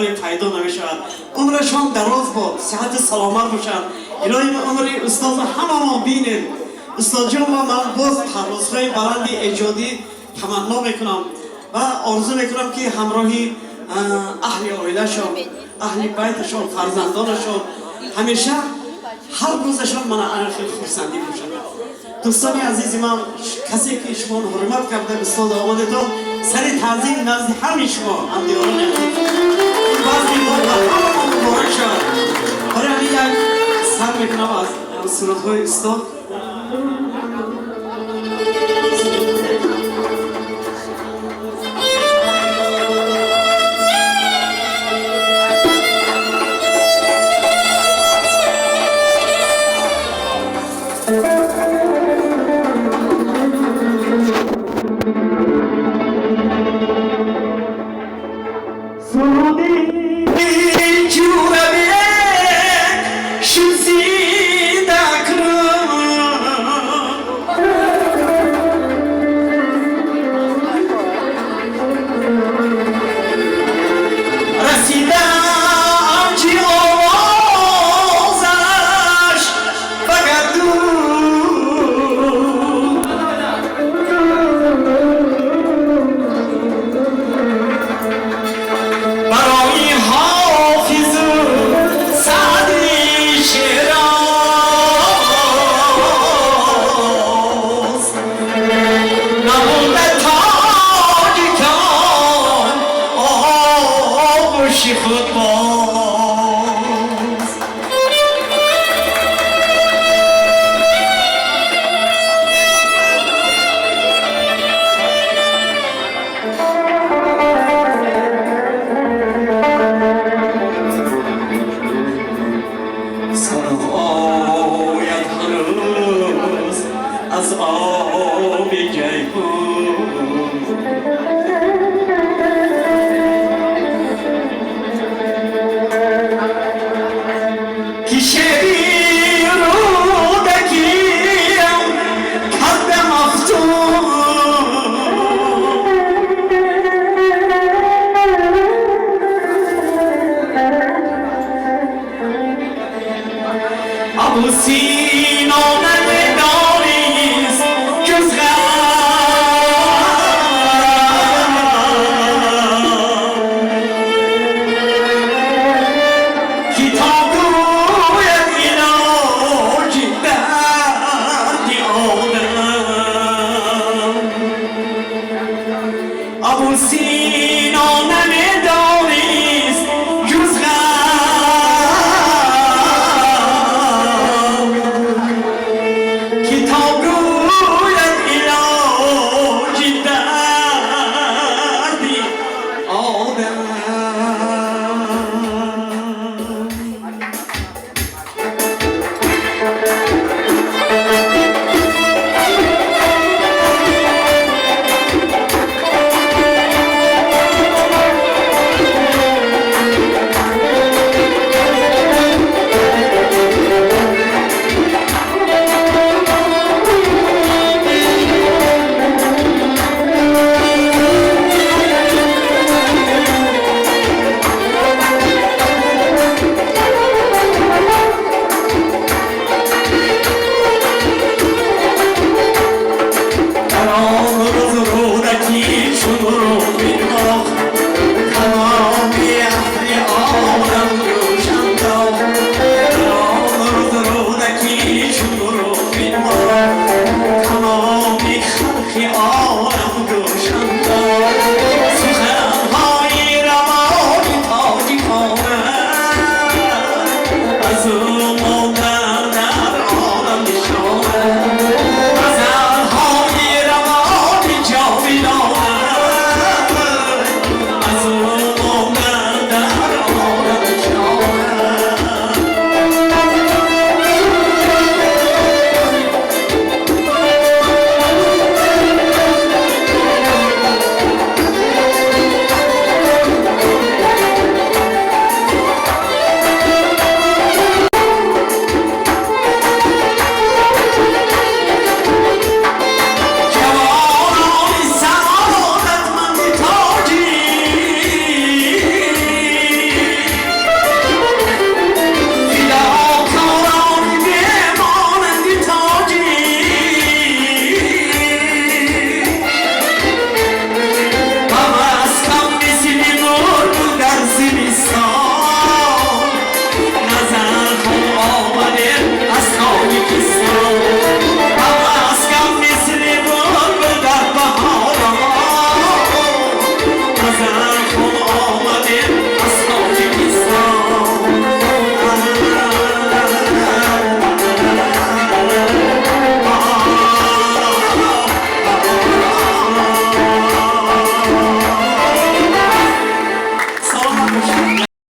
Ҳоле пайдо намешавад. Умрашон дароз бод, сиҳату саломат бошанд. Илоҳи умри устоз ҳамамо бинем. Устодҷон, ва ман боз парвозҳои баланди эҷодӣ таманно мекунам ва орзу мекунам, ки ҳамроҳи аҳли оилашон, аҳли байташон, фарзандонашон ҳамеша ҳар рӯзашон мана ана хел хурсандӣ бошад. Дӯстони азизи ман, касе ки шумо ҳурмат карда устода омадетон, сари таъзим назди ҳамаи шумо, ҳамдиёрони азиз. Ин базми мо ба ҳамамо муборак шавад. Барои ҳамин як сар мекунам аз сурудҳои устод. Суруди Ҷӯрабек шузида кунам. Расида авҷи овозаш ба гардун, барои Ҳофизу Саъди Шероз намуда тоҷикон оғӯши худ боз.